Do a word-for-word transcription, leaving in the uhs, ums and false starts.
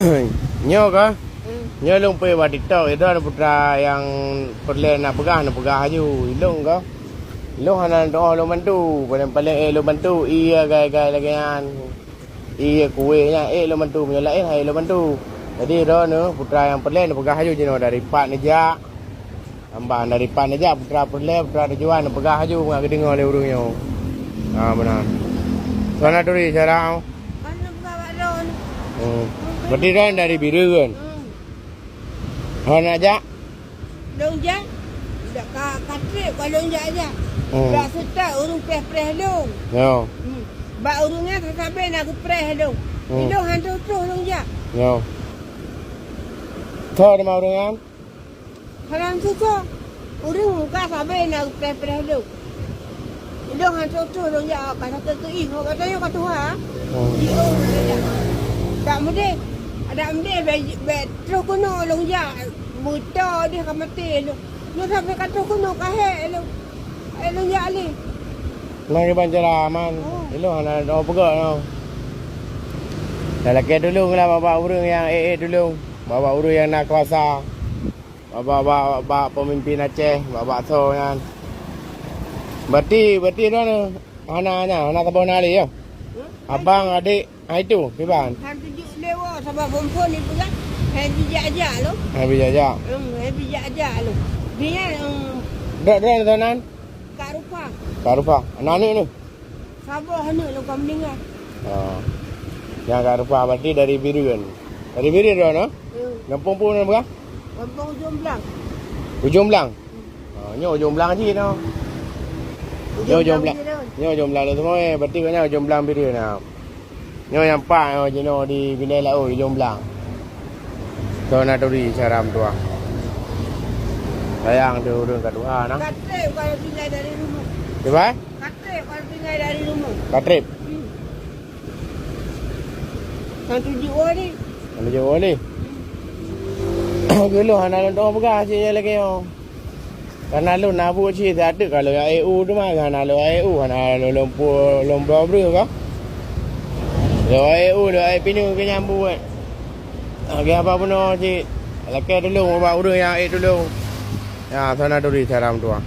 Nyoe ka? Hmm. Nyoe lôn peuék bak TikTok, itu ada putra nyang peureulèe na peugah, na peugah aju. Ilôn ka? Ilôn hana doa lôn bantu. Paléng-paléng ék lôn bantu. Iya gai-gai lagèe nyan. Iya kueh nyan ék lôn bantu. Meunyoe laén hai lôn bantu. Jadi, droeneuh putra nyang peureulèe na peugah aju jinoe dari pat neujak. Ambang dari pat neujak putra peureulèe, putra tujuan, peugah aju ngat geudeungoe lé ureueng nyoe. Ha, meunan. Sana turi cara. Mana peugah bak droeneuh? Hmm. Berarti droeneuh dari Bireuen. Hmm. Hana jak? Lôn jak. Dak ka, ka trép ka lôn jak-jak. Hmm. Dak seutôt ureueng preh-preh lôn. Yo. Hmm. Bak ureueng nyan sabe na geupreh lôn. Hmm. Ilôn han troh-troh lôn jak. Yo. Tho teuma ureueng nyan? Hana susah. Ureueng muka sabe na preh-preh lôn. Ilôn han troh-troh lôn jak ka sakét keuieng, ka tanyoe ka tuha. Hmm. Di oh, lôn jak. Dak meudeh, dak meudeh bèk, bèk troh keunoe lôn jak. Meuto deh ka maté lôn. Nyoe sabe ka troh keunoe ka hék lôn. Hék lôn jak lé. Nah, kiban cara aman. Oh. Ilôn hana droe peugah nyoe. Dak lakèe tulông lah bak ureueng nyang ék-ék tulông. Bak ureueng nyang na kuasa. Bak, bak, bak, bak peumimpin Aceh, bak, bak tho nyan. Berarti, berarti droeneuh hana nyan, hana saboh na lé, ya? Hmm? Abang, adik, ah, itu, kiban. Han tuju lé woe, sabab phôn-phôn ipeugah, han bijak-jak lom. Han bijak-jak. Hmm, han bijak-jak lom. Dia, hmm. Dok, dok, dok, nan? Kak Rupa. Kak Rupa. Aneuk, aneuk ni? Saboh aneuk lôn ka meuninggai. Ah. Nyang Kak Rupa berarti dari Bireuen. Dari Bireuen droeneuh? Hmm. Gampông peue nan peugah? Gampông Ujong Blang. Ujong Blang? Hmm. Ah, nyoe Ujong Blang cit nyoe. Nyoe Ujong Blang. Bireuen. Nyoe Ujong Blang lôn seumue. Berarti nyoe Ujong Blang Bireuen nah. Nyoe nyang pat nyoe jinoe di Bintang Laôt, Ujong Blang. Kau na turi cara meutuah. Sayang tu ureueng ka tuha nah. Ka trép ka tinggai dari rumoh. Kiban? Ka trép ka tinggai dari rumoh. Ka trép? Hmm. Satu juta ni. Satu juta ni. Hmm. Geuleuh hana lôn tuah peugah cit nyan lagèe nyoe. Kana lôn na buet cit, siat teuk ka lôn jak ék u teuma, kana lôn jak ék u, kana lôn lôn pu-, lôn bloe breueh ka. Lôn jak ék u, lôn jak ék pineue keu nyan buet. Lagèe haba bunoe cit. Lakèe tulông ubak ureueng nyang ék tulông. Ya, sana turi cara meutuah.